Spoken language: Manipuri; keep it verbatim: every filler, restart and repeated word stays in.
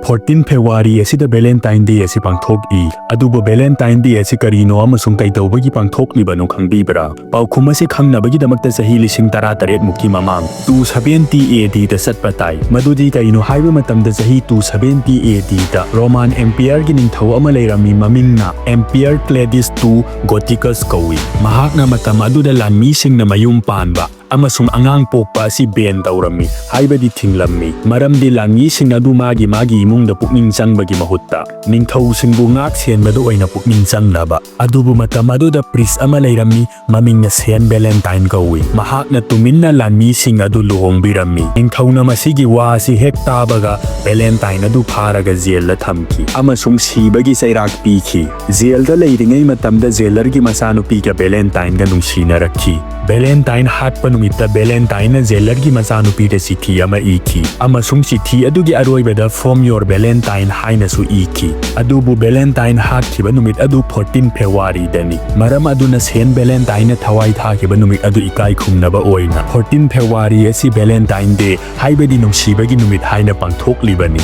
Fourteen February ꯑꯁꯤꯗ Valentine Day ꯑꯁꯤ ꯄꯥꯡꯊꯣꯛꯏ꯫ ꯑꯗꯨꯕꯨ Valentine Day ꯑꯁꯤ ꯀꯔꯤꯅꯣ ꯑꯃꯁꯨꯡ ꯀꯩꯗꯧꯕꯒꯤ ꯄꯥꯡꯊꯣꯛꯂꯤꯕꯅꯣ ꯈꯪꯕꯤꯕ꯭ꯔꯥ? ꯄꯥꯎꯈꯨꯝ ꯑꯁꯤ ꯈꯪꯅꯕꯒꯤꯗꯃꯛꯇ ꯆꯍꯤ ꯂꯤꯁꯤꯡ ꯇꯔꯥ ꯇꯔꯦꯠ ꯃꯨꯛꯀꯤ ꯃꯃꯥꯡ two seventy A D ꯗ ꯆꯠꯄ ꯇꯥꯏ꯫ ꯃꯗꯨꯗꯤ ꯀꯔꯤꯅꯣ ꯍꯥꯏꯕ ꯃꯇꯝꯗ, ꯆꯍꯤ two seventy A D the Roman Empireꯒꯤ ꯅꯤꯡꯊꯧ ꯑꯃ ꯂꯩꯔꯝꯃꯤ, ꯃꯃꯤꯡꯅ Emperor Claudius two Gothicus ꯀꯧꯏ꯫ ꯃꯍꯥꯛꯅ ꯃꯇꯝ ꯑꯗꯨꯗ ꯂꯥꯟꯃꯤꯁꯤꯡꯅ ꯃꯌꯨꯝ ꯄꯥꯟꯕ ꯑꯃꯁꯨꯡ ꯑꯉꯥꯡ ꯄꯣꯛꯄ ꯑꯁꯤ ban ꯇꯧꯔꯝꯃꯤ, ꯍꯥꯏꯕꯗꯤ ꯊꯤꯡꯂꯝꯃꯤ, ꯃꯔꯝꯗꯤ ꯂꯥꯟꯃꯤꯁꯤꯡ ꯑꯗꯨ ꯃꯥꯒꯤ ꯃꯥꯒꯤ ꯏꯃꯨꯡꯗ ꯄꯨꯛꯅꯤꯡ ꯆꯪꯕꯒꯤ ꯃꯍꯨꯠꯇ ꯅꯤꯡꯊꯧꯁꯤꯡꯕꯨ ꯉꯥꯛ ꯁꯦꯟꯕꯗ ꯑꯣꯏꯅ ꯄꯨꯛꯅꯤꯡ ꯆꯪꯅꯕ꯫ ꯑꯗꯨꯕꯨ ꯃꯇꯝ ꯑꯗꯨꯗ priest ꯑꯃ ꯂꯩꯔꯝꯃꯤ, ꯃꯃꯤꯡꯅ Saint Valentine ꯀꯧꯏ꯫ ꯃꯍꯥꯛꯅ ꯇꯨꯃꯤꯟꯅ ꯂꯥꯟꯃꯤꯁꯤꯡ ꯑꯗꯨ ꯂꯨꯍꯣꯡꯕꯤꯔꯝꯃꯤ꯫ ꯅꯤꯡꯊꯧꯅ ꯃꯁꯤꯒꯤ ꯋꯥ ꯑꯁꯤ ꯍꯦꯛ ꯇꯥꯕꯒ Valentine ꯑꯗꯨ ꯐꯥꯔꯒ jailꯗ ꯊꯝꯈꯤ ꯑꯃꯁꯨꯡ ꯁꯤꯕꯒꯤ ꯆꯩꯔꯥꯛ ꯄꯤꯈꯤ꯫ Jailꯗ ꯂꯩꯔꯤꯉꯩ ꯃꯇꯝꯗ jailerꯒꯤ ꯃꯆꯥꯅꯨꯄꯤꯒ Valentineꯒ ꯅꯨꯡꯁꯤꯅꯔꯛꯈꯤ꯫ Valentine ꯍꯥꯠꯄ ꯅꯨꯃꯤꯠꯇ Valentineꯅ jailerꯒꯤ ꯃꯆꯥꯅꯨꯄꯤꯗ ꯆꯤꯊꯤ ꯑꯃ ꯏꯈꯤ, ꯑꯃꯁꯨꯡ ꯆꯤꯊꯤ ꯑꯗꯨꯒꯤ ꯑꯔꯣꯏꯕꯗ "From your Valentine" ꯍꯥꯏꯅꯁꯨ ꯏꯈꯤ꯫ ꯑꯗꯨꯕꯨ Valentine ꯍꯥꯠꯈꯤꯕ ꯅꯨꯃꯤꯠ ꯑꯗꯨ fourteen Februaryꯗꯅꯤ꯫ ꯃꯔꯝ ꯑꯗꯨꯅ Saint Valentineꯅ ꯊꯋꯥꯏ ꯊꯥꯈꯤꯕ ꯅꯨꯃꯤꯠ ꯑꯗꯨ ꯏꯀꯥꯏ ꯈꯨꯝꯅꯕ ꯑꯣꯏꯅ fourteen February ꯑꯁꯤ Valentine Day, ꯍꯥꯏꯕꯗꯤ ꯅꯨꯡꯁꯤꯕꯒꯤ ꯅꯨꯃꯤꯠ ꯍꯥꯏꯅ ꯄꯥꯡꯊꯣꯛꯂꯤꯕꯅꯤ꯫